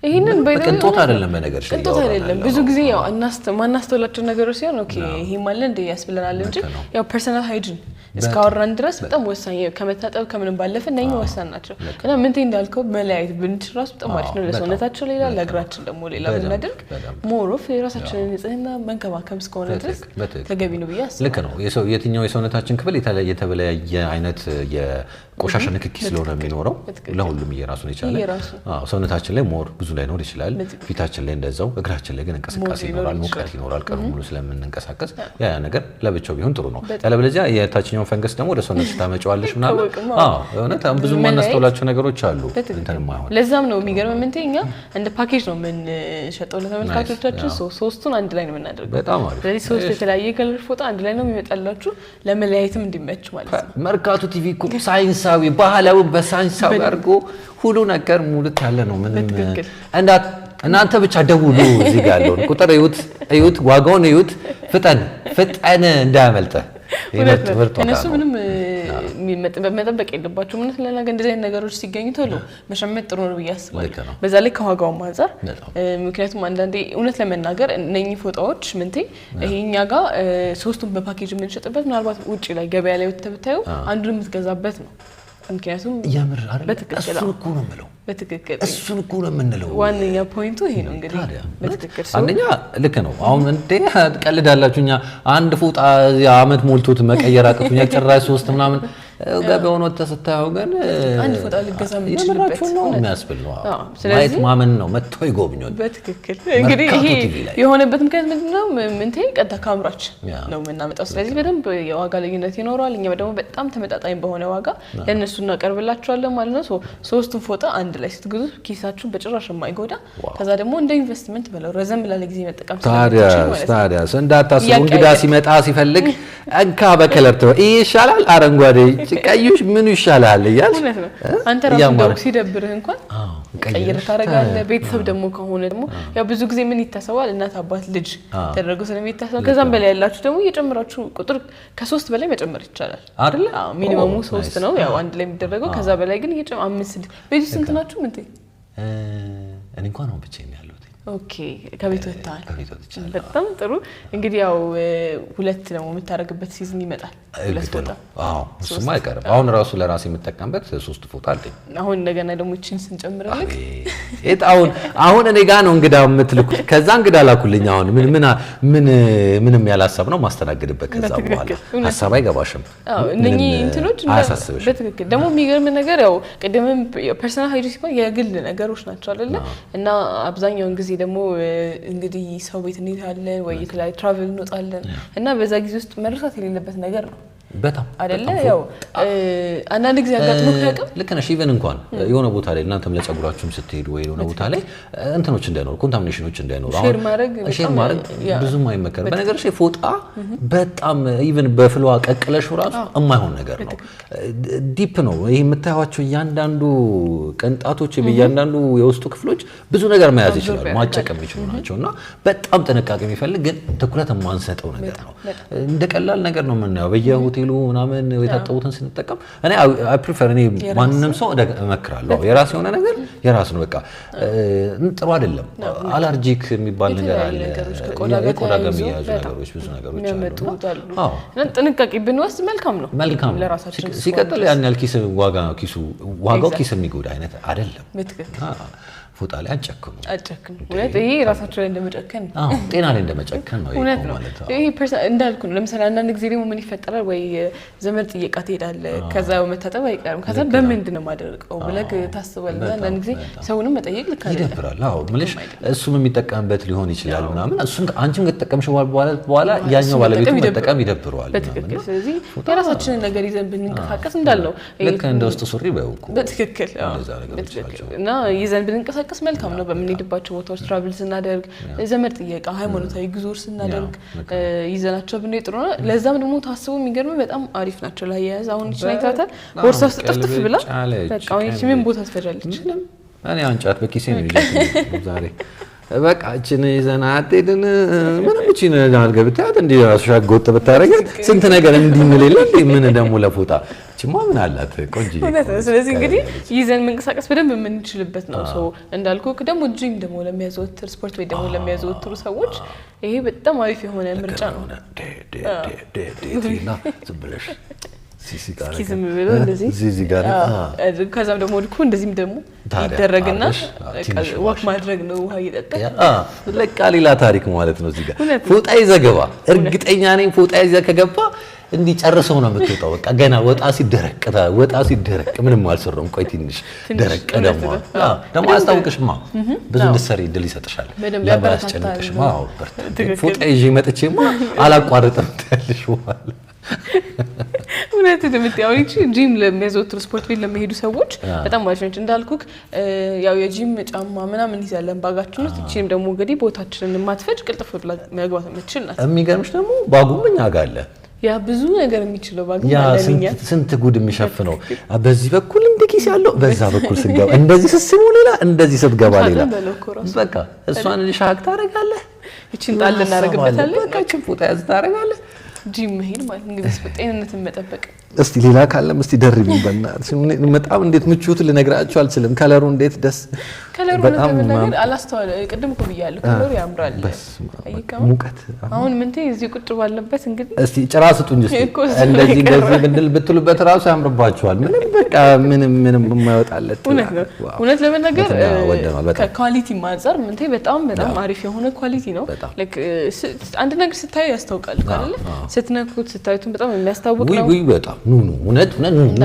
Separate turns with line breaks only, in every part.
ይሄንን
ቅንጦት አይደለም፣ በነገርሽ ላይ
ቅንጦት
እያወራን
አይደለም።
ያለነው።
ብዙ ጊዜ ያው ማናስተውላቸው ነገሮች ሲሆን okay ይሄም አለ እንደ ያስብለናል እንጂ
ልክ ነው።
ያው personal hygiene እስካወራን ድረስ በጣም ወሳኝ፣ ከመታጠብ ከምንም ባለፈ እነኚህ ወሳኝ ናቸው። እና ምንቴ እንዳልከው መለያየት ብንችል ራሱ በጣም አሪፍ ነው። ለሰውነታችን ሌላ፣ ለእግራችን ደግሞ ሌላ ብናደርግ more of የራሳችንን ንጽህና መንከባከብ እስከሆነ ድረስ ተገቢ ነው ብዬ አስባለሁ።
ልክ ነው። የትኛው የሰውነታችን ክፍል የተለያየ አይነት የቆሻሻ ንክኪ ስለሆነ የሚኖረው ለሁሉም የራሱን የቻለ
የራሱ።
አዎ፣ ሰውነታችን ላይ more ብዙ ላይኖር ይችላል። ፊታችን ላይ እንደዛው፣ እግራችን ላይ ግን እንቅስቃሴ
ሊኖር
ይኖራል፣
ይችላል።
ሙቀት ይኖራል። ቀኑ ሙሉ ስለምንንቀሳቀስ ያ ያ ነገር ለብቻው ቢሆን ጥሩ ነው። ያለበለዚያ የታችኛውን ፈንገስ ደግሞ ወደ ሰውነት ታመጪዋለሽ ምናምን።
አይታወቅም።
አዎ፣ እውነት ብዙ የማናስተውላቸው ነገሮች አሉ። እንትን የማይሆን።
ለዛም ነው የሚገርም ምንቴ እኛ እንደ ፓኬጅ ነው የምንሸጠው ለተመልካቾቻችን። ሶስቱን አንድ ላይ ነው የምናደርገው።
በጣም አሪፍ።
ስለዚህ ሶስት የተለያየ color ፎጣ አንድ ላይ ነው የሚመጣላችሁ፣ ለመለያየትም እንዲመች ማለት ነው።
መርካቶ ቲቪ እኮ ሳይንሳዊ ባህላዊ በሳይንሳዊ አድርጎ ሁሉ ነገር ሙልት ያለ ነው። ምንም እናንተ ብቻ ደውሉ። እዚህ ጋር ያለውን ቁጥር እዩት፣ እዩት፣ ዋጋውን እዩት። ፍጠን ፍጠን እንዳያመልጠህ። ይህ
እውነት
ምርጥ
ነው።
ምርጥ ዋጋ
ከእነሱ
ነው።
ምንም መጠበቅ የለባቸውም። እውነት ለመናገር እንደዚህ አይነት ነገሮች ሲገኙ ቶሎ መሸመት ጥሩ ነው ብዬ አስባለሁ።
ልክ ነው።
በዛ ላይ ከዋጋውም አንጻር ምክንያቱም አንዳንዴ እውነት ለመናገር እነኚህ ፎጣዎች ምንቴ ይሄ እኛ ጋር ሶስቱን በፓኬጅ የምንሸጥበት ምናልባት ውጭ ላይ ገበያ ላይ ወጥተህ ብታዩ አንዱን የምትገዛበት ነው። ምክንያቱም
የምር አይደል?
በትክክል።
እሱን እኮ ነው የምለው። እሱን እኮ ነው የምንለው።
ዋነኛ point ኡ ይሄ ነው እንግዲህ።
ታዲያ
በትክክል።
አንደኛ ልክ ነው። አሁን እንዴ ትቀልዳላችሁ። እኛ አንድ ፎጣ አመት ሞልቶት መቀየር አቅቶኛል፣ ጭራሽ ሶስት ምናምን። ገበያውን ወጥተህ ስታየው ግን
አንድ ፎጣ ልገዛ የምችልበት
የምራችሁን ነው
እውነት።
የሚያስብል ነው።
አዎ፣
ማየት
ስለዚህ
ማመን ነው። መጥተው ይጎብኙን።
በትክክል እንግዲህ
መርካቶ
ይሄ
ቲቪ ላይ።
የሆነበት ምክንያት ምንድን ነው? ምንቴ ቀጥታ ከአምራች
ነው
የምናመጣው። ስለዚህ በደንብ የዋጋ ልዩነት ይኖረዋል። እኛ ደግሞ በጣም ተመጣጣኝ በሆነ ዋጋ ለእነሱ እናቀርብላቸዋለን ማለት ነው። So ሶስቱን ፎጣ አንድ ላይ ስትገዙ ኪሳችሁን በጭራሽ የማይጎዳ፣ ከዛ ደግሞ እንደ ኢንቨስትመንት በለው ረዘም ላለ ጊዜ መጠቀም
ታዲያ
ስለምትችል ማለት ነው።
ታዲያ እንዳታስቡ፣ እንግዳ
እያቀያየርክ።
ሲመጣ ሲፈልግ እንካ በ color ትበ ይሄ ይሻላል፣ አረንጓዴ ቀዩሽ ምኑ ይሻላል እያልሽ
እውነት ነው። አንተ ራሱ
እያማረ
እንደው ሲደብርህ እንኳን ቀይር
ቀይረሽ
ታደርጋለህ። ቤተሰብ ደግሞ ከሆነ ደግሞ ያው ብዙ ጊዜ ምን ይታሰባል፣ እናት፣ አባት፣ ልጅ ተደርጎ ስለሚታሰብ ከዛም በላይ ያላችሁ ደግሞ እየጨመራችሁ ቁጥር ከሶስት በላይ መጨመር ይቻላል።
አይደለ?
አዎ፣ minimum ኡ
ኦ፣
ሶስት
nice።
ነው ያው አንድ ላይ የሚደረገው። ከዛ በላይ ግን እየጨመ አምስት፣ ስድስት። ቤቱ ስንት ናችሁ? ምንቴ?
እኔ እንኳን አሁን ብቻዬን ነው ያለሁት።
Okay፣ ከቤት ወጥተዋል።
ከቤት ወጥቻለሁ።
በጣም ጥሩ። እንግዲህ ያው ሁለት ደግሞ የምታደርግበት season ይመጣል። ሁለት
ግድ
ፎጣ
ነው። አዎ፣ እሱማ አይቀርም። አሁን ራሱ ለራሴ የምጠቀምበት ሶስት ፎጣ አለኝ።
አሁን እንደገና ደግሞ ይችን ስንጨምርልክ
አቤት፣ አሁን አሁን እኔ ጋ ነው እንግዳ የምትልኩት። ከዛ እንግዳ ላኩልኝ። አሁን ምን ምን ምን ምንም ያላሰብ ነው ማስተናግድበት። ከዛ በኋላ ሀሳብ አይገባሽም።
አዎ፣ እነኚህ
ምንም
እንትኖች
አያሳስብሽም።
በትክክል። ደግሞ የሚገርም ነገር ያው ቅድምም personal hygiene ሲባል የግል ነገሮች ናቸው አይደለ? እና አብዛኛውን ጊዜ ደግሞ እንግዲህ ሰው ቤት እንሄዳለን ወይ የተለያዩ travel እንወጣለን እና በዛ ጊዜ ውስጥ መረሳት የሌለበት ነገር ነው
በጣም
አይደለ?
በጣም።
ያው አንዳንድ ጊዜ አጋጥሞ ካያውቅም?
ልክ ነሽ። Even እንኳን የሆነ ቦታ ላይ እናንተም ለጸጉራችሁም ስትሄዱ ወይ የሆነ ቦታ ላይ እንትኖች እንዳይኖሩ፣ contamination ኖች እንዳይኖሩ
share ማድረግ
share
በጣም
ማድረግ ብዙም አይመከርም። በነገርሽ ላይ ፎጣ በጣም even በፍልውሃ ቀቅለሽው ራሱ የማይሆን ነገር ነው። Deep ነው። ይሄ የምታዩቸው እያንዳንዱ ቅንጣቶች፣ እያንዳንዱ የውስጡ ክፍሎች ብዙ ነገር መያዝ
absorb
ይችላሉ፣ ማጨቅ የሚችሉ ናቸው እና በጣም ጥንቃቄ የሚፈልግ ግን ትኩረት የማንሰጠው ነገር ነው። እንደ ቀላል ነገር ነው የምናየው በየሆቴሉ ምናምን የታጠቡትን ስንጠቀም። እኔ I prefer፣ እኔ ማንም ሰው እመክራለሁ። የራስ የሆነ ነገር የራስ ነው። በቃ ጥሩ አይደለም። Allergic የሚባል ነገር
የተለያዩ
አለ።
ነገሮች ከቆዳ ጋር
የቆዳ ጋር
ተያይዞ
የሚያያዙ
በጣም
ነገሮች፣ ብዙ ነገሮች አሉ።
የሚያመጡት አሉ።
አዎ።
እና ጥንቃቄ ብንወስድ መልካም ነው።
መልካም ነው።
ለራሳችን እስከሆነ
ሲቀጥል
ድረስ።
ያን ያህል ኪስ ዋጋ ኪሱ ዋጋው ኪስ የሚጎዳ አይነት አይደለም።
በትክክል።
ፎጣ ላይ አጨክኑ።
አጨክኑ። እውነት ይሄ ራሳቸው ላይ እንደመጨከን ነው።
አዎ፣ ጤና ላይ እንደመጨከን ነው። ይሄ
እውነት
እኮ
ነው።
ማለት አዎ።
ይሄ እንዳልኩ ነው። ለምሳሌ አንዳንድ ጊዜ ደግሞ ምን ይፈጠራል፣ ወይ ዘመድ ጥየቃ ትሄዳለህ፣ ከዛ መታጠብ አይቀርም። ከዛ በምንድን ነው የማደርገው ብለህ ታስባለህ። እና አንዳንድ ጊዜ ሰውንም መጠየቅ ልክ አይደለም።
ይደብራል። አዎ፣ ምልሽ እሱም የሚጠቀምበት ሊሆን ይችላል ምናምን፣ እሱም አንቺም ከተጠቀምሽ በኋላ ያኛው
እሱ
ባለቤቱ
መጠቀም
መጠቀም ይደብረዋል
በትክክል።
ምናምን።
ስለዚህ የራሳችንን ነገር ይዘን ብንንቀሳቀስ እንዳልነው
ልክ እንደ ውስጥ ሱሪ በይው እኮ።
በትክክል።
እንደዛ ነገሮች
በትክክል።
ናቸው።
እና ይዘን ብንንቀሳቀስ መልካም ነው። በምንሄድባቸው ቦታዎች travel ስናደርግ፣ ዘመድ ጥየቃ፣ ሃይማኖታዊ ጉዞዎች ስናደርግ ይዘናቸው ብንሄድ ጥሩ ነው። ለዛም ደግሞ ታስቦ የሚገርም በጣም አሪፍ ናቸው። ለአያያዝ አሁን ይችን አይታታል፣ ቦርሳ ውስጥ ጥፍጥፍ ብላ
ቅልብጭ አለች፣
በቃ አሁን ይቺ ምን ቦታ ትፈጃለች?
ምንም፣ እኔ አንጫት በኪሴ ነው ይዣት የምሄደው ዛሬ። በቃ እችን ይዘን አትሄድን ምንም፣ እችን አድርገህ ብታያት እንዲህ ራሱ ሻጎጥ ብታደርጊያት ስንት ነገር እንዲህ እንል የለ እንዴ? ምን ደግሞ ለፎጣ እቺማ ምን አላት ቆንጆ።
እውነት ነው። ስለዚህ እንግዲህ ይዘን መንቀሳቀስ በደንብ የምንችልበት ነው። So እንዳልኩ ደግሞ ጂም ደግሞ ለሚያዘወትር፣ ስፖርት ቤት ደግሞ ለሚያዘወትሩ ሰዎች ይሄ በጣም አሪፍ የሆነ ምርጫ ነው።
እና ዝም ብለሽ ሲሲ ጋር
እስኪ ዝም ብሎ እንደዚህ
እዚህ ጋር
ከዛም ደግሞ ልኩ እንደዚህም ደግሞ
ታዲያ
ይደረግና
አድርገሽ፣ ትንሽ
walk ማድረግ ነው ውሃ እየጠጣ።
ለቃ ሌላ ታሪክ ማለት ነው። እዚህ ጋር
እውነት ነው።
ፎጣ ይዘህ ገባ። እርግጠኛ ነኝ ፎጣ ይዘህ ከገባ እንዲህ ጨርሰው ነው የምትወጣው። በቃ ገና ወጣ ሲደረቅ ወጣ ሲደረቅ ምንም አልሰራውም። ቆይ ትንሽ
ትንሽ
ደረቅ
እውነት
ደግሞ
ነው።
አዎ፣ ደግሞ አያስታውቅሽማ፣ ብዙ እንድትሰሪ እድል ይሰጥሻል።
በደንብ
ለምን
ያበረታታል።
አያስጨንቅሽማ? አዎ በርታ።
ትክክል።
ፎጣ ይዤ መጥቼማ አላቋርጥም ትያለሽ በኋላ።
እውነት የምትያው ይቺ ጂም ለሚያዘወትሩ፣ ስፖርት ቤት ለሚሄዱ ሰዎች በጣም አሪፍ ነች። እንዳልኩክ ያው የጂም ጫማ ምናምን እንይዛለን bag ኣችን ውስጥ። ይቺንም ደግሞ እንግዲህ ቦታችንን የማትፈጅ፣ ቅልጥፍ ብላ መግባት የምትችል ናት።
የሚገርምሽ ደግሞ bag ኡም እኛ ጋር አለ።
ያ ብዙ ነገር የሚችለው bag
ያ
አለን እኛ።
ስንት ጉድ የሚሸፍነው፣ በዚህ በኩል እንደ ኪስ ያለው፣ በዛ በኩል ስትገባ እንደዚህ ስትስቡ ሌላ፣ እንደዚህ ስትገባ ሌላ።
ሳጥን በለው እኮ ራሱ።
በቃ እሷን ሻክ ታደርጋለህ።
ይቺን ጣል እናደርግበታለን።
በቃ ይቺን ፎጣ ያዝ ታደርጋለህ።
ጂም መሄድ ማለት እንግዲህ ጤንነትን መጠበቅ።
እስቲ ሌላ ካለም እስቲ ደርቢኝ በእናትሽ። በጣም እንዴት ምቾቱ ልነግራችሁ አልችልም። Color ኡ እንዴት ደስ
Color ኡ
በጣም
ለመናገር አላስተዋለ ቅድም እኮ ብያለሁ። Color ኡ ያምራል።
በስመ አብ።
አይቀማ
ሙቀት
አሁን ምንቴ እዚህ ቁጭ ባለበት እንግዲህ
እስቲ ጭራ ስጡኝ እስቲ።
እኮ እሱ
እንደዚህ
ነው
እንደዚህ ብንል ብትሉበት ራሱ ያምርባችኋል። ምንም በቃ ምንም ምንም የማይወጣለት።
እውነት ነው።
Wow።
እውነት ለመናገር
እውነት ወደነዋል በጣም።
ከ quality አንጻር ምንቴ በጣም በጣም አሪፍ የሆነ quality ነው።
በጣም።
Like አንድ ነገር ስታዩ ያስታውቃል እኮ አይደለ? ስትነኩት ስታዩትም በጣም የሚያስታውቅ
ውይ
ነው።
ውይ በጣም ኑ ኑ፣ እውነት እውነት ኑ ኑ፣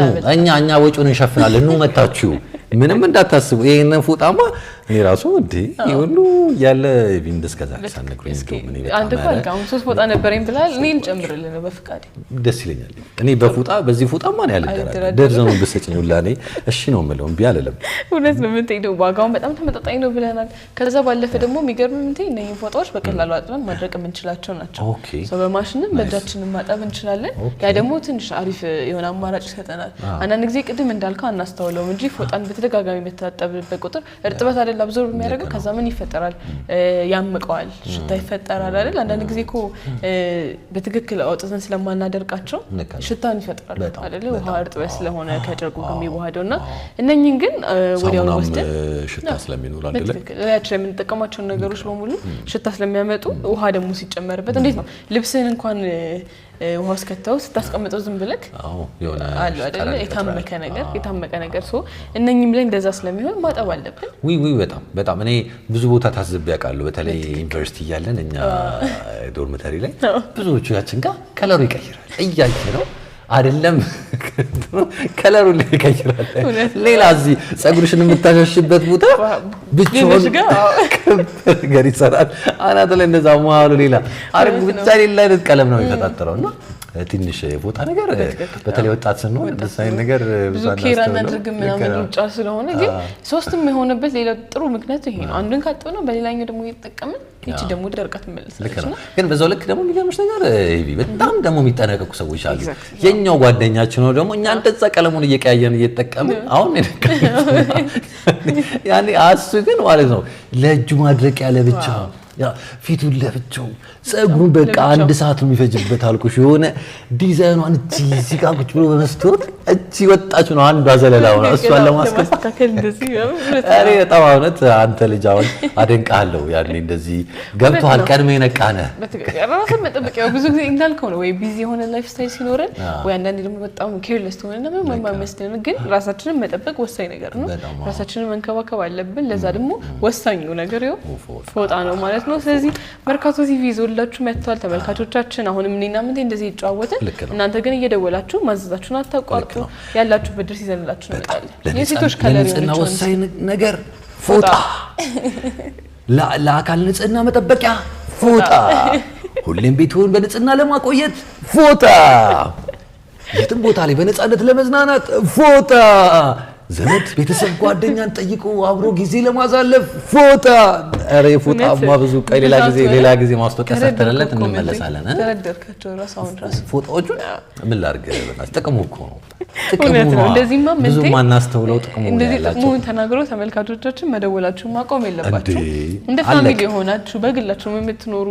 እኛ ወጪውን እንሸፍናለን። ኑ መታችሁ ምንም እንዳታስቡ። ይሄንን ፎጣማ እኔ ራሱ እንዴ ይሄ ሁሉ ያለ ቪንደስ ከዛ ሳነግሩኝ እንደውም እኔ በጣም
አንተ እኮ
ኧረ
አልክ አሁን ሶስት ፎጣ ነበረኝ ብለሃል። እኔ ልጨምርልህ ነው በፍቃዴ።
ደስ ይለኛል። እኔ በፎጣ በዚህ ፎጣማ ነው ያልደራደር።
አልደራደርም።
ደርዘኑን ብትሰጭኝ ሁላ እኔ እሺ ነው የምለው፣ እምቢ አልልም።
እውነት ነው ምንቴ፣ ደግሞ ዋጋውን በጣም ተመጣጣኝ ነው ብለናል። ከዛ ባለፈ ደግሞ የሚገርም ምንቴ እነኝህ ፎጣዎች በቀላሉ አጥበን ማድረቅ የምንችላቸው ናቸው። So በማሽንም በእጃችንም ማጠብ እንችላለን። ያ ደግሞ ትንሽ አሪፍ የሆነ አማራጭ ይሰጠናል። አንዳንድ ጊዜ ቅድም እንዳልከው አናስተውለውም እንጂ ፎጣን በተደጋጋሚ በተታጠብበት ቁጥር እርጥበት አይደል absorb የሚያደርገው? ከዛ ምን ይፈጠራል? ያምቀዋል፣ ሽታ ይፈጠራል አይደል? አንዳንድ ጊዜ እኮ በትክክል አውጥተን ስለማናደርቃቸው
ልክ ነው።
ሽታን ይፈጥራል አይደለ? ውሃ እርጥበት ስለሆነ ከጨርቁ ጋር የሚዋሃደው። እና እነኝህን ግን ወዲያውኑ
ሳሙናም
ወስደን
ሽታ ስለሚኖር አንድ ላይ
በትክክል እላያችን ላይ የምንጠቀማቸውን ነገሮች በሙሉ ሽታ ስለሚያመጡ ውሃ ደግሞ ሲጨመርበት እንዴት ነው ልብስህን እንኳን ውሃ ውስጥ ከተው ስታስቀምጠው ዝም ብለህ
አዎ የሆነ
አለው አይደለ?
ጠረን
የታመከ
ይፈጥራል።
ነገር የታመቀ ነገር። So እነኝም ላይ እንደዛ ስለሚሆን ማጠብ አለብን።
ውይ ውይ በጣም በጣም እኔ ብዙ ቦታ ታዝቤ አውቃለሁ። በተለይ ዩኒቨርሲቲ እያለን እኛ dormitory ላይ ብዙዎቻችን ጋር color ኡ ይቀይራል። እያየ ነው አይደለም፣ color ኡ ላይ ይቀይራል። ሌላ እዚህ ፀጉርሽን የምታሻሽበት ቦታ ብቻውን
ሌሎች ጋር አዎ።
ነገር ይሰራል። አናቱ ላይ እንደዛ መሀሉ ሌላ አርግ ብቻ ሌላ አይነት ቀለም ነው የሚፈጣጠረው። እና ትንሽ የፎጣ ነገር በተለይ ወጣት ስንሆን እንደዛ አይነት ነገር
ብዙ
ብዙ
care
አናስተውልም።
አናድርግም ምናምን
ልክ ነው።
ሩጫ ስለሆነ። ግን ሶስትም የሆነበት ሌላ ጥሩ ምክንያት ይሄ ነው። አንዱን ካጠብነው በሌላኛው ደግሞ እየተጠቀምን ይቺ ደግሞ ደርቃ ትመለሳለች።
ልክ ነው።
እና
ግን በዛው ልክ ደግሞ የሚገርምሽ ነገር ሄቢ በጣም ደግሞ የሚጠነቀቁ ሰዎች አሉ። የኛው ጓደኛችን ነው ደግሞ እኛ እንደዛ ቀለሙን እየቀያየርን እየተጠቀምን አሁን ያኔ እሱ ግን ማለት ነው ለእጁ ማድረቂያ ለብቻ፣ ያ ፊቱን ለብቻው፣ ፀጉሩን በቃ አንድ ሰዓት ነው የሚፈጅበት አልኩሽ። የሆነ ዲዛይኗን እቺ እዚህ ጋር ቁጭ ብሎ በመስታወት እቺ ወጣች ነው አንዷ ዘለላ ሆና እሷን ለማስገባት
ለማስተካከል እንደዚህ ምናምን እውነት
እኔ በጣም እውነት አንተ ልጅ አሁን አደንቅሃለሁ። ያኔ እንደዚህ ገብቶሃል፣ ቀድመህ የነቃህ ነህ።
በትክክል ራስን መጠበቅ ያው ብዙ ጊዜ እንዳልከው ነው፣ ወይ busy የሆነ lifestyle ሲኖረን ወይ አንዳንዴ ደግሞ በጣም careless ትሆንና ምንም የማይመስለን፣ ግን ራሳችንን መጠበቅ ወሳኝ ነገር ነው።
በጣም አዎ።
ራሳችንን መንከባከብ አለብን። ለዛ ደግሞ ወሳኙ ነገር ይኸው
ፎጣ።
ፎጣ ነው ማለት ነው። ስለዚህ መርካቶ ቲቪ ይዞላችሁ መጥቷል። ተመልካቾቻችን አሁንም እኔና ምንቴ እንደዚህ ይጫወትን፣
ልክ ነው።
እናንተ ግን እየደወላችሁ ማዘዛችሁን አታቋርጡ።
ልክ ነው።
ያላችሁበት ድረስ ይዘንላችሁ እንመጣለን። የሴቶች color
ለንጽህና
የሆነችውን
ወሳኝ ነገር ፎጣ፣ ለአካል ንጽህና መጠበቂያ ፎጣ፣ ሁሌም ቤትዎን በንጽህና ለማቆየት ፎጣ፣ የትም ቦታ ላይ በነፃነት ለመዝናናት ፎጣ፣ ዘመድ ቤተሰብ ጓደኛን ጠይቆ አብሮ ጊዜ ለማሳለፍ ፎጣ። ኧረ የፎጣማ ብዙ ቆይ ሌላ ጊዜ ሌላ ጊዜ ማስታወቂያ ሰርተንለት እንመለሳለን እ?
ተረደርካቸው ራሱ አሁን ራሱ።
ፎጣዎቹን ምን ላድርግ? በእናትህ ጥቅሙ እኮ ነው ጥቅሙ
እውነት ነው።
ነዋ።
እንደዚህማ
ብዙ
ምንቴ
ማናስተውለው ጥቅሙ ነው
እንደዚህ
ያላቸው።
ጥቅሙን ተናግሮ ተመልካቾቻችን መደወላችሁን ማቆም የለባችሁ።
እንዴ፣
እንደ
አለቀ።
Family የሆናችሁ በግላችሁ የምትኖሩ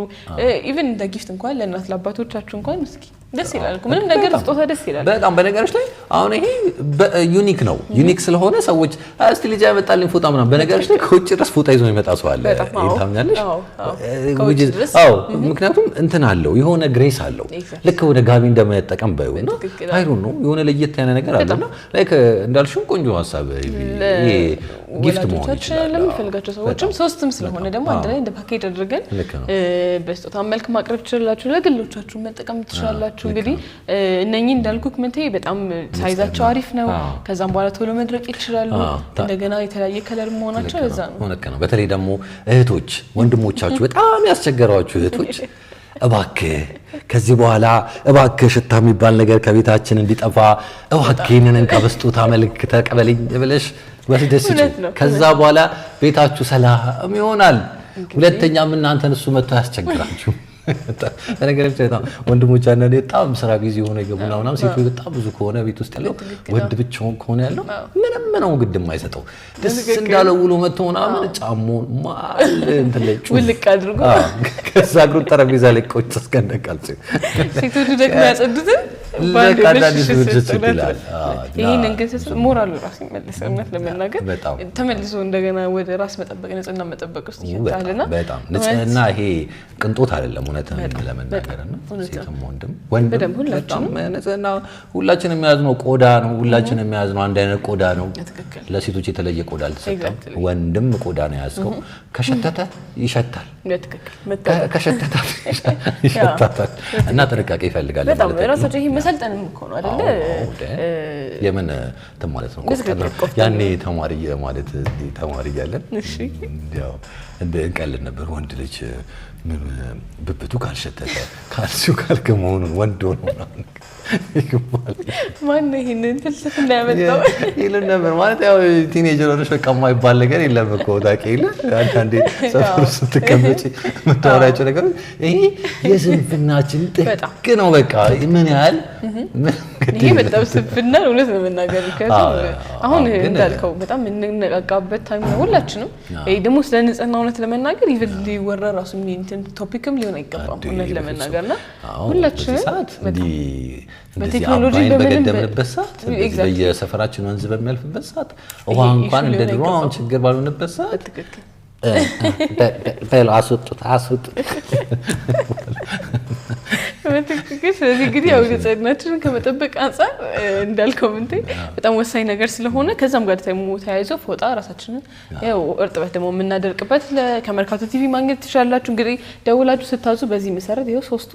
even እንደ gift እንኳን ለእናት ለአባቶቻችሁ እንኳን እስኪ ደስ ይላል እኮ ምንም ነገር ስጦታ ደስ ይላል
በጣም። በነገሮች ላይ አሁን ይሄ unique ነው። Unique ስለሆነ ሰዎች እስቲ ልጅ ያመጣልኝ ፎጣ ምናምን፣ በነገሮች ላይ ከውጭ ድረስ ፎጣ ይዞ የሚመጣ ሰው አለ። ታምኛለሽ? አዎ፣ ምክንያቱም እንትን አለው፣ የሆነ grace አለው። ልክ ወደ ጋቢ እንደመጠቀም በይው እና አይሩን ነው፣ የሆነ ለየት ያለ ነገር አለና like እንዳልሽው ቆንጆ ሀሳብ ይሄ gift መሆን ይችላል።
ለምንፈልጋቸው ሰዎችም ሶስትም ስለሆነ ደግሞ አንድ ላይ እንደ ፓኬጅ አድርገን በስጦታ መልክ ማቅረብ ትችላላችሁ። ለግሎቻችሁ መጠቀም ትችላላችሁ። እንግዲህ እነኚህ እንዳልኩክ ምንቴ በጣም size ኣቸው አሪፍ ነው። ከዛም በኋላ ቶሎ መድረቅ ይችላሉ። እንደገና የተለያየ color መሆናቸው ለዛ ነው።
ነው። በተለይ ደግሞ እህቶች ወንድሞቻችሁ በጣም ያስቸገሯችሁ እህቶች፣ እባክህ ከዚህ በኋላ እባክህ ሽታ የሚባል ነገር ከቤታችን እንዲጠፋ እባክህ ይህንን እንካ በስጦታ መልክ ተቀበለኝ ብለሽ ወስደሽ ስጪው። ከዛ በኋላ ቤታችሁ ሰላም ይሆናል። ሁለተኛም እናንተን እሱ መጥቶ አያስቸግራችሁ። በነገራችን ላይ በጣም ወንድሞች አንዳንዴ በጣም ስራ busy የሆነ ይገቡና ምናምን፣ ሴቶች በጣም ብዙ ከሆነ ቤት ውስጥ ያለው፣ ወንድ ብቻውን ከሆነ ያለው ምንም ነው ግድ የማይሰጠው፣ ደስ እንዳለው ውሎ መጥቶ ምናምን ጫማውን ማል እንትን ላይ
ውልቅ አድርጎ
ከዛ እግሩን ጠረጴዛ ላይ ቆጭ እስከነቃል
ሴቶቹ ደግሞ ያጸዱትን ይህንን ግን ሞራሉ ራሱ ይመለስ። እውነት ለመናገር ተመልሶ እንደገና ወደ ራስ መጠበቅ፣ ንጽህና መጠበቅ ውስጥ ይከታልና።
በጣም ንጽህና ይሄ ቅንጦት አይደለም። እውነት ለመናገር ነው፣ ሴትም ወንድም ወንድም በጣም ንጽህና ሁላችንም የያዝነው ቆዳ ነው። ሁላችንም የያዝነው አንድ አይነት ቆዳ ነው። ለሴቶች የተለየ ቆዳ አልተሰጠም። ወንድም ቆዳ ነው የያዝከው። ከሸተተ ይሸታል፣ ከሸተታት ይሸታታል እና ጥንቃቄ ይፈልጋል።
በጣም ራሳቸው ይሄ መሰልጠንም እኮ ነው አይደለ?
የምን እንትን ማለት ነው። ያኔ ተማሪ ማለት ተማሪ እያለን ያው እንደ እንቀልድ ነበር። ወንድ ልጅ ምን ብብቱ ካልሸተተ ካልሲው ካልከ መሆኑን ወንድ ሆኖ
ማነው ይሄንን ፍልስፍና ያመጣው
ይሉን ነበር። ማለት ያው teenager ሆነሽ በቃ የማይባል ነገር የለም እኮ ታውቂ የለ፣ አንዳንዴ ሰፈር ስትቀመጪ የምታወሪያቸው ነገሮች ይሄ የስንፍናችን ጥግ ነው። በቃ ምን ያህል
ይሄ በጣም ስንፍና ነው፣ እውነት ለመናገር። ምክንያቱም አሁን እንዳልከው በጣም የምንነቃቃበት time ነው ሁላችንም። ይሄ ደግሞ ስለ ንጽህና እውነት ለመናገር even ሊወራ ራሱ እንትን topic ም ሊሆን አይገባም እውነት ለመናገር። እና ሁላችንም
በቴክኖሎጂ በገደምንበት ሰዓት፣ በየሰፈራችን ወንዝ በሚያልፍበት ሰዓት፣ ውሃ እንኳን እንደ ድሮ አሁን ችግር ባልሆነበት ሰዓት አስወጡት አስወጡት።
በትክክል። ስለዚህ እንግዲህ ያው ንጽህናችንን ከመጠበቅ አንጻር እንዳልከው ምንቴ በጣም ወሳኝ ነገር ስለሆነ ከዛም ጋር ደግሞ ተያይዞ ፎጣ ራሳችንን ያው እርጥበት ደግሞ የምናደርቅበት ከመርካቶ ቲቪ ማግኘት ትችላላችሁ። እንግዲህ ደውላችሁ ስታዙ በዚህ መሰረት ይኸው ሶስቱ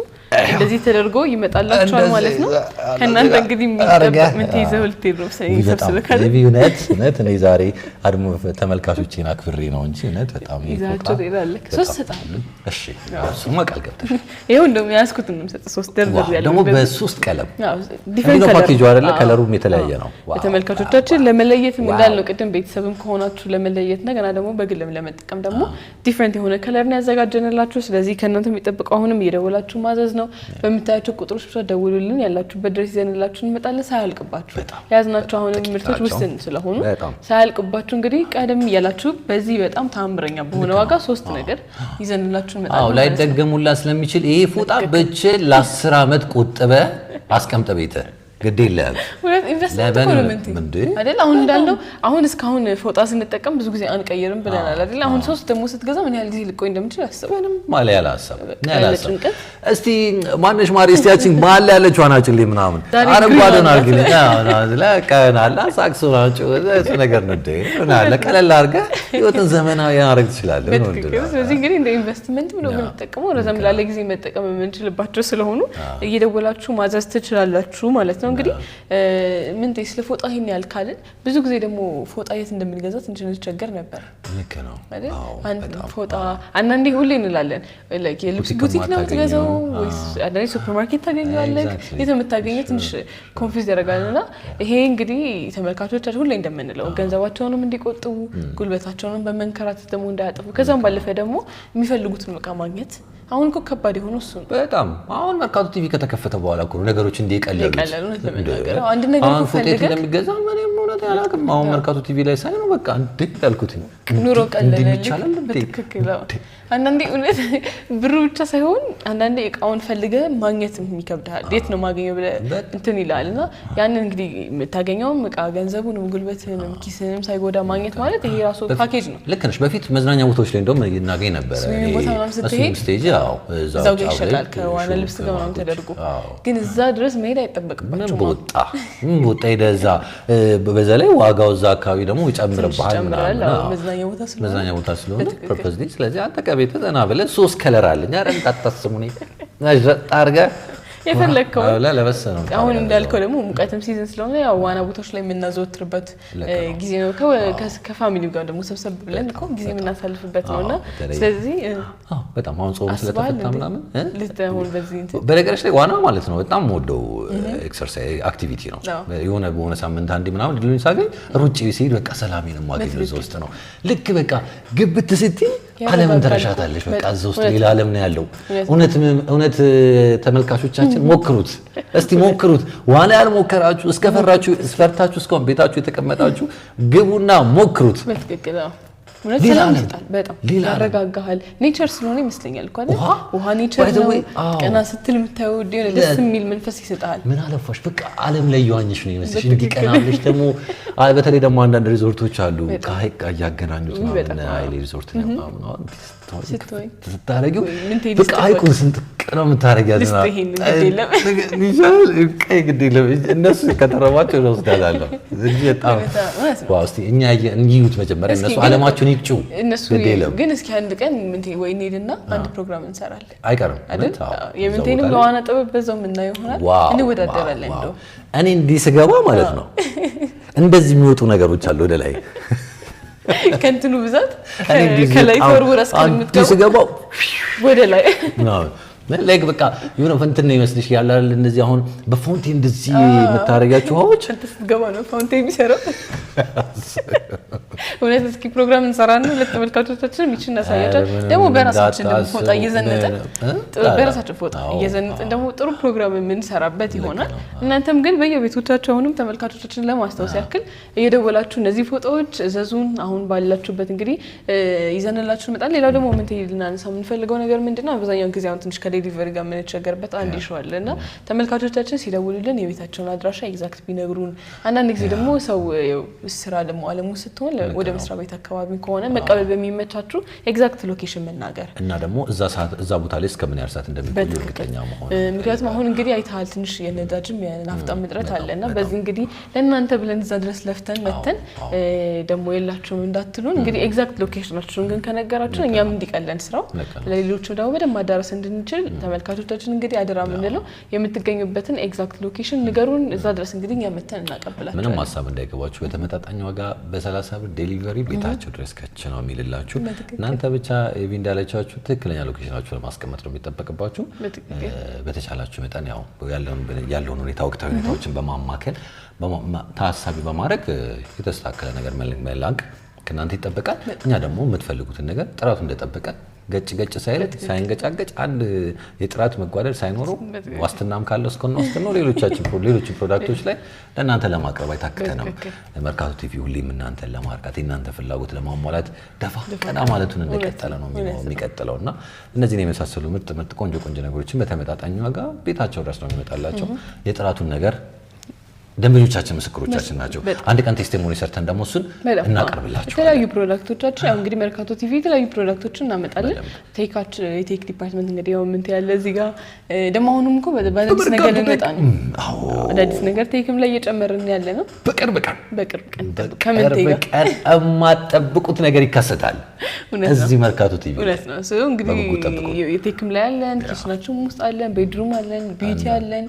እንደዚህ ተደርጎ ይመጣላችኋል ማለት ነው። ከእናንተ እንግዲህ የሚጠበቅ ምንቴ ይዘው ልትሄድ ነው ሰብስበህ ካለ
እውነት እውነት እኔ ዛሬ አድሞ ተመልካቾቼን አክብሬ ነው እንጂ እውነት በጣም
ይዛቸው ትሄዳለህ። ሶስት እሰጥሃለሁ።
እሺ እሱማ ቃል ገብተሽ
ይኸው እንደውም የያዝኩትን ነው የምሰጥህ። ሶስት ደርደር ያለው
ደግሞ በሶስት ቀለም different ፓኬጁ አይደለ? Color ኡም የተለያየ ነው።
ለተመልካቾቻችን ለመለየት እንዳልነው ቅድም ቤተሰብም ከሆናችሁ ለመለየት እንደገና ደግሞ በግልም ለመጠቀም ደግሞ different የሆነ color ነው ያዘጋጀንላችሁ። ስለዚህ ከእናንተ የሚጠብቀው አሁንም እየደወላችሁ ማዘዝ ነው። በምታያቸው ቁጥሮች ብቻ ደውሉልን። ያላችሁበት ድረስ ይዘንላችሁ እንመጣለን። ሳያልቅባችሁ የያዝናቸው አሁንም ምርቶች ውስን ስለሆኑ ሳያልቅባችሁ እንግዲህ ቀደም እያላችሁ በዚህ በጣም ታምረኛ በሆነ ዋጋ ሶስት ነገር ይዘንላችሁ እንመጣለን።
አዎ፣ ላይደገሙላ ስለሚችል ይሄ ፎጣ ብችል ለ10 ዓመት ቆጥበ አስቀምጠ ቤትህ ግድ የለህም።
ኢንቨስትመንት እኮ ነው ምንቴ አይደል? አሁን እንዳልነው አሁን እስካሁን ፎጣ ስንጠቀም ብዙ ጊዜ አንቀይርም ብለናል አይደል? አሁን ሶስት ደግሞ ስትገዛ ምን ያህል ጊዜ ልቆይ እንደምችል አስብ።
ምንም ማለ ያለ ሀሳብ ያለ ሀሳብ። እስቲ ማነሽ ማሪ፣ እስቲ ያቺን መሀል ላይ ያለችው አናጭልኝ ምናምን አረንጓዴውን አድርጊልኝ። ቀን አለ ሳክሱ እሱ ነገር ነው እንዴ ምን አለ ቀለል አድርገህ ህይወትን ዘመናዊ ማድረግ ትችላለህ።
ስለዚህ እንግዲህ እንደ ኢንቨስትመንት ነው የምንጠቀመው፣ ረዘም ላለ ጊዜ መጠቀም የምንችልባቸው ስለሆኑ እየደወላችሁ ማዘዝ ትችላላችሁ ማለት ነው። እንግዲህ ምንቴ ስለ ፎጣ ይሄን ያህል ካልን ብዙ ጊዜ ደግሞ ፎጣ የት እንደምንገዛ ትንሽ እንቸገር ነበር።
ልክ ነው።
ፎጣ አንዳንዴ ሁሌ እንላለን የልብስ ቡቲክ ነው የምትገዛው ወይስ አንዳንዴ ሱፐር ማርኬት ታገኘዋለህ? የት የምታገኘው ትንሽ confuse ያደርጋል። እና ይሄ እንግዲህ ተመልካቾቻችን ሁሌ እንደምንለው ገንዘባቸውንም እንዲቆጥቡ፣ ጉልበታቸውንም በመንከራተት ደግሞ እንዳያጠፉ፣ ከዛም ባለፈ ደግሞ የሚፈልጉትን እቃ ማግኘት አሁን እኮ ከባድ የሆነው እሱ ነው።
በጣም አሁን መርካቶ ቲቪ ከተከፈተ በኋላ እኮ ነው ነገሮች እንዲህ የቀለሉት።
እውነት ለመናገር አንድ ነገር
አሁን ፎጣ እንደሚገዛ ምንም እውነት አላውቅም። አሁን መርካቶ ቲቪ ላይ ሳይ ነው በቃ እንዴ ያልኩት፣
ኑሮ ቀለለ። በትክክል አንዳንዴ እውነት ብሩ ብቻ ሳይሆን አንዳንዴ እቃውን ፈልገህ ማግኘትም ይከብድሃል። የት ነው ማገኘው ብለህ እንትን ይላል እና ያንን እንግዲህ የምታገኘውም እቃ ገንዘቡንም ጉልበትንም ኪስንም ሳይጎዳ ማግኘት ማለት ይሄ ራሱ ፓኬጅ ነው።
ልክ ነሽ። በፊት መዝናኛ ቦታዎች ላይ እንደውም እናገኝ ነበረ።
Swimming ቦታ ምናምን ስትሄድ
stage
እዛው ጋር ይሸጣል ከዋና ልብስ ጋር ምናምን ተደርጎ፣ ግን እዛ ድረስ መሄድ አይጠበቅባቸውም።
ምን በወጣ ሄደህ እዛ፣ በዛ ላይ ዋጋው እዛ አካባቢ ደግሞ ይጨምርብሃል ምናምን መዝናኛ ቦታ ስለሆነ purposely። ስለዚህ አንተ ከቤትህ ዘና ብለህ 3 color አለኝ አይደል እንዳታስቡ እኔ አድርገህ
የፈለግከው
ለበስ ነው።
አሁን እንዳልከው ደግሞ ሙቀትም season ስለሆነ ያው ዋና ቦታዎች ላይ የምናዘወትርበት ጊዜ ነው። ከ family ው ጋር ደግሞ ሰብሰብ ብለን እኮ ጊዜ የምናሳልፍበት ነውና ስለዚህ
በጣም አሁን ጾም ስለተፈታ ምናምን
ልትሆን በዚህ እንትን
በነገራችን ላይ ዋና ማለት ነው በጣም የምወደው exercise activity ነው። የሆነ በሆነ ሳምንት አንዴ ምናምን ድሉን ሳገኝ ሩጬ ሲሄድ በቃ ሰላሜን የማገኘው እዛ ውስጥ ነው። ልክ በቃ ግብት ስትይ ዓለምን ትረሻታለሽ። በቃ እዛ ውስጥ ሌላ ዓለም ነው ያለው። እውነት እውነት ተመልካቾቻችን ሞክሩት እስቲ ሞክሩት። ዋና ያልሞከራችሁ እስከፈራችሁ እስፈርታችሁ እስካሁን ቤታችሁ የተቀመጣችሁ ግቡና ሞክሩት።
በትክክል እውነት ሰላም ይሰጣል። በጣም ያረጋጋሃል። Nature ስለሆነ ይመስለኛል እኮ አይደል? ውሃ nature ነው። ቀና ስትል የምታየው ደስ የሚል መንፈስ ይሰጣል።
ምን አለፋሽ በቃ ዓለም ላይ የዋኘሽ ነው ይመስልሽ። እንዲህ ቀና ብለሽ ደግሞ በተለይ ደግሞ አንዳንድ ሪዞርቶች አሉ ከሀይቅ ጋር እያገናኙት ምናምን ሀይሌ ሪዞርት ነው ምናምን ስታረጊው በቃ ሀይቁን ስንጥቅ ነው የምታረጊያት። ግድ የለም እነሱ ከተረቧቸው እወስዳታለሁ እንጂ በጣም wow። እስኪ እኛ እንይዩት መጀመሪያ እነሱ ዓለማቸውን ይግጩ።
እነሱ ግን እስኪ አንድ ቀን ወይ እንሄድና አንድ ፕሮግራም እንሰራለን።
አይቀርም
አይደል? የምንቴንም ለዋና ጥበብ በዛው የምናየው ይሆናል። እንወዳደራለን። እንደው
እኔ እንዲህ ስገባ ማለት ነው እንደዚህ የሚወጡ ነገሮች አሉ ወደ ላይ
ከእንትኑ ብዛት ከላይ ተወርውረህ እስከምትገባ ወደ ላይ
Like በቃ የሆነ fountain ነው ይመስልሽ ያለ አይደል? እንደዚህ አሁን በ fountain እንደዚህ የምታደርጊያቸው ውሃዎች
አንተ ስትገባ ነው fountain የሚሰራው። እውነት እስኪ ፕሮግራም እንሰራና ለተመልካቾቻችን ይችን እናሳያቸው። ደግሞ በራሳችን ደግሞ ፎጣ እየዘነጥን በራሳችን ፎጣ እየዘነጥን ደግሞ ጥሩ ፕሮግራም የምንሰራበት ይሆናል። እናንተም ግን በየቤቶቻችሁ አሁንም ተመልካቾቻችን ለማስታወስ ያክል እየደወላችሁ እነዚህ ፎጣዎች እዘዙን። አሁን ባላችሁበት እንግዲህ ይዘንላችሁ እንመጣለን። ሌላው ደግሞ ምን ልናነሳ የምንፈልገው ነገር ምንድነው? አብዛኛውን ጊዜ አሁን ትንሽ ከ delivery ጋር የምንቸገርበት አንድ issue አለ እና ተመልካቾቻችን ሲደውሉልን የቤታቸውን አድራሻ exact ቢነግሩን። አንዳንድ ጊዜ ደግሞ ሰው ስራ ደግሞ አለሙ ስትሆን ወደ መስሪያ ቤት አካባቢ ከሆነ መቀበል በሚመቻችሁ exact location መናገር
እና ደግሞ እዛ ሰዓት እዛ ቦታ ላይ እስከ ምን ያህል ሰዓት እንደሚቆዩ እርግጠኛ መሆን።
ምክንያቱም አሁን እንግዲህ አይተሃል ትንሽ የነዳጅም የናፍጣም እጥረት አለ እና በዚህ እንግዲህ ለእናንተ ብለን እዛ ድረስ ለፍተን መተን ደግሞ የላችሁም እንዳትሉን እንግዲህ exact location ኣችሁን ግን ከነገራችሁን እኛም እንዲቀለን ስራው ለሌሎችም ደግሞ በደንብ ማዳረስ እንድንችል ተመልካቾቻችን እንግዲህ አደራ የምንለው የምትገኙበትን exact location ንገሩን። እዛ ድረስ እንግዲህ እኛ መተን እናቀብላችኋለን።
ምንም ሀሳብ እንዳይገባችሁ በተመጣጣኝ ዋጋ በ30 ብር delivery ቤታቸው ድረስ ከች ነው የሚልላችሁ። እናንተ ብቻ ኤቪ እንዳለቻችሁ ትክክለኛ location ኣችሁ ለማስቀመጥ ነው የሚጠበቅባችሁ። በተቻላችሁ መጠን ያው ያለውን ሁኔታ ወቅታዊ ሁኔታዎችን በማማከል ታሳቢ በማድረግ የተስተካከለ ነገር መላክ ከእናንተ ይጠበቃል። እኛ ደግሞ የምትፈልጉትን ነገር ጥራቱ እንደጠበቀ ገጭ ገጭ ሳይል ሳይንገጫገጭ አንድ የጥራት መጓደል ሳይኖረው ዋስትናም ካለው እስከነ ዋስትናው ሌሎቻችን ሌሎች product ኦች ላይ ለእናንተ ለማቅረብ አይታክተንም። መርካቶ ቲቪ ሁሌም እናንተን ለማርካት የእናንተ ፍላጎት ለማሟላት ደፋ ቀና ማለቱን እንደቀጠለ ነው የሚቀጥለው እና እነዚህን የመሳሰሉ ምርጥ ምርጥ ቆንጆ ቆንጆ ነገሮችን በተመጣጣኝ ዋጋ ቤታቸው ድረስ ነው የሚመጣላቸው። የጥራቱን ነገር ደንበኞቻችን ምስክሮቻችን ናቸው። አንድ ቀን testimony ሰርተን ደግሞ እሱን እናቀርብላችኋለን።
የተለያዩ product ኦቻችን ያው እንግዲህ መርካቶ ቲቪ የተለያዩ product ኦችን እናመጣለን። Tech ኣችን የ tech department እንግዲህ ያው ምን ያለ እዚህ ጋር ደግሞ አሁንም እኮ በአዳዲስ ነገር ልንመጣ ነው። አዳዲስ ነገር tech ም ላይ እየጨመርን ያለ ነው።
በቅርብ ቀን
በቅርብ ቀን ከምንቴ ጋር
የማትጠብቁት ነገር ይከሰታል እዚህ መርካቶ ቲቪ።
እውነት ነው። እሱ እንግዲህ የ tech ም ላይ አለን፣ kitchen ኣችን ውስጥ አለን፣ bedroom አለን፣ beauty አለን፣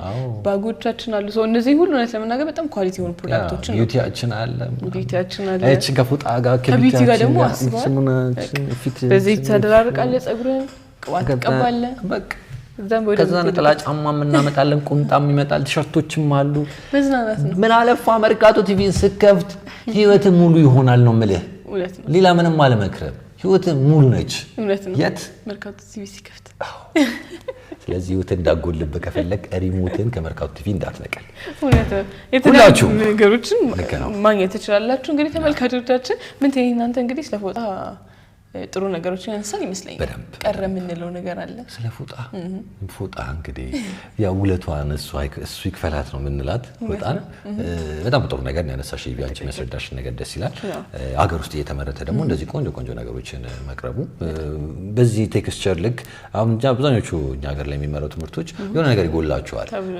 bag ኦቻችን አሉ። ሰው እነዚህ ሁሉ እውነት ለመናገር በጣም quality የሆኑ product ኦችን ነው።
Beauty ያችን አለ፣
Beauty ያችን አለ።
እቺ ከፎጣ ጋር
ከ beauty ጋር ደግሞ አስበዋል። በዚህ ተደራርቃለህ፣ ፀጉርህን ቅባት ትቀባለህ።
በቃ ከዛ ነጠላ ጫማም እናመጣለን፣ ቁምጣም ይመጣል፣ ቲሸርቶችም አሉ።
መዝናናት ነው።
ምን አለፋ መርካቶ ቲቪን ስከፍት ህይወት ሙሉ ይሆናል ነው የምልህ። ሌላ ምንም አልመክርም። ህይወት ሙሉ ነች።
እውነት ነው።
የት
መርካቶ ቲቪ ሲከፍት
ስለዚህ ህይወት እንዳጎልብህ ከፈለግ remote ን ከመርካቶ ቲቪ እንዳትነቀል።
እውነት ነው። የተለያዩ
ሁላችሁም
ነገሮችን
ልክ ነው።
ማግኘት ትችላላችሁ። እንግዲህ ተመልካቾቻችን ምን እናንተ እንግዲህ ስለ ፎጣ ጥሩ ነገሮችን ያነሳን ይመስለኛል።
በደንብ።
ቀረ የምንለው ነገር አለ?
ስለ ፎጣ፣ ፎጣ እንግዲህ ያው ውለቷን እሱ ይክፈላት ነው የምንላት። ፎጣን በጣም ጥሩ ነገር ነው ያነሳሽ። ቢያንቺ የሚያስረዳሽን ነገር ደስ ይላል። አገር ውስጥ እየተመረተ ደግሞ እንደዚህ ቆንጆ ቆንጆ ነገሮችን መቅረቡ በዚህ texture ልክ አሁን አብዛኞቹ እኛ ሀገር ላይ የሚመረቱ ምርቶች የሆነ ነገር ይጎላቸዋል።
ተብሎ፣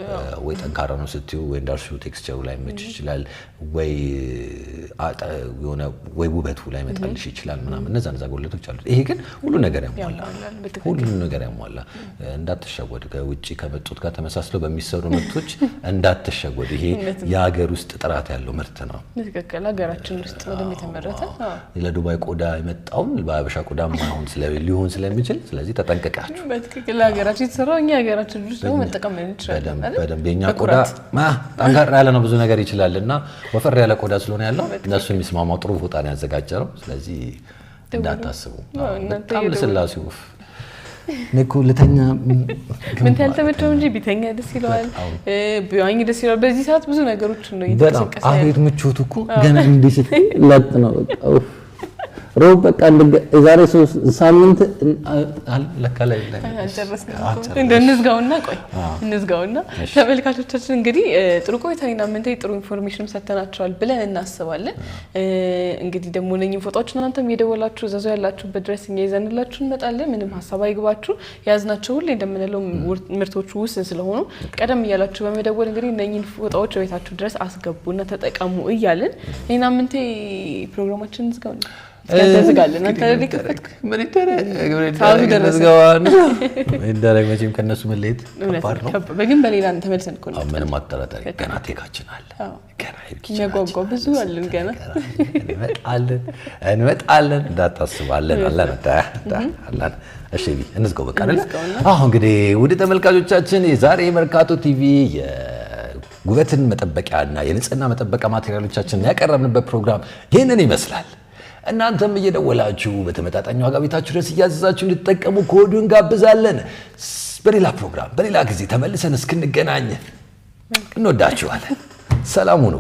ወይ ጠንካራ ነው ስትዩ ወይ እንዳልሽው texture ኡ ላይ መች ይችላል ወይ የሆነ ወይ ውበቱ ላይ መጣልሽ ይችላል ምናምን እነዛ ጉድለቶች አሉት። ይሄ ግን ሁሉ ነገር ያሟላ
ያሟላል፣ በትክክል።
ሁሉን ነገር ያሟላ። እንዳትሸወድ፣ ከውጭ ከመጡት ጋር ተመሳስለው በሚሰሩ ምርቶች እንዳትሸወድ። ይሄ የሀገር ውስጥ ጥራት ያለው ምርት ነው።
ትክክል። ሀገራችን ውስጥ በደንብ የተመረተ አዎ።
ለዱባይ ቆዳ የመጣውን በሀበሻ ቆዳ ማይሆን ሊሆን ስለሚችል ስለዚህ ተጠንቀቃችሁ
በትክክል ሀገራችን የተሰራው እኛ ሀገራችን ልጆች ደግሞ መጠቀም እንችላለን
በደንብ
አይደል?
በደንብ የኛ ቆዳ
በኩራት።
ጠንካራ ያለ ነው፣ ብዙ ነገር ይችላል እና ወፈር ያለ ቆዳ ስለሆነ ያለው እነሱ የሚስማማው ጥሩ ፎጣ ነው ያዘጋጀ ነው። ስለዚህ እንዳታስቡ።
አዎ፣ እናንተ
በጣም
እየደወሉ
ልስላሴው እኔ እኮ ልተኛ
ምን ያልተመቸው እንጂ ቢተኛ ደስ ይለዋል፣ ቢዋኝ ደስ ይለዋል። በዚህ ሰዓት ብዙ ነገሮችን ነው
በጣም
እየተንቀሳቀሰ ያለው።
አቤት ምቾቱ እኮ ገና እንዲህ ስትይ ለጥ ነው በቃ ኡፍ። ሮብ በቃ የዛሬ 3 ሳምንት ለካ ላይ ላይ
አልጨረስንም እኮ።
አልጨረስንም።
እንደው እንዝጋውና ቆይ እንዝጋውና ተመልካቾቻችን እንግዲህ ጥሩ ቆይታና ምን ጥሩ information ሰጥተናቸዋል ብለን እናስባለን። እንግዲህ ደግሞ እነኝህን ፎጣዎች እናንተም የደወላችሁ እዘዙ፣ ያላችሁበት ድረስ እኛ ይዘንላችሁ እንመጣለን። ምንም ሀሳብ አይግባችሁ። የያዝናቸው ሁሌ እንደምንለው ምርቶቹ ውስን ስለሆኑ ቀደም እያላችሁ በመደወል እንግዲህ እነኝህን ፎጣዎች ቤታችሁ ድረስ አስገቡና ተጠቀሙ እያልን እኔና ምንቴ ፕሮግራማችን እንዝጋው። ተዝጋለን። አንተ አይደል የከፈትክ?
ምን ይደረግ ምን
ሰዓቱ
ይደረግ
ደረሰ።
ምን ይደረግ መቼም ከእነሱ መለየት
እውነት
ከባድ ነው።
ነው። ግን በሌላ ተመልሰን እኮ
አሁን ምንም አትጠራጠሪ፣ ገና ቴካችን አለ። ገና
የሚያጓጓ ብዙ አለን ገና።
እንመጣለን እንመጣለን፣ እንዳታስባለን አለን አለን። እሺ እንዝጋው በቃ አይደለ?
እንዝጋውና።
አሁን እንግዲህ ውድ ተመልካቾቻችን የዛሬ መርካቶ ቲቪ የውበትን መጠበቂያና የንጽህና መጠበቂያ material ኦቻችንን ያቀረብንበት ፕሮግራም ይህንን ይመስላል። እናንተም እየደወላችሁ በተመጣጣኝ ዋጋ ቤታችሁ ድረስ እያዘዛችሁ እንድትጠቀሙ ከወዲሁ እንጋብዛለን። በሌላ ፕሮግራም በሌላ ጊዜ ተመልሰን እስክንገናኝ እንወዳችኋለን። ሰላም ሁኑ።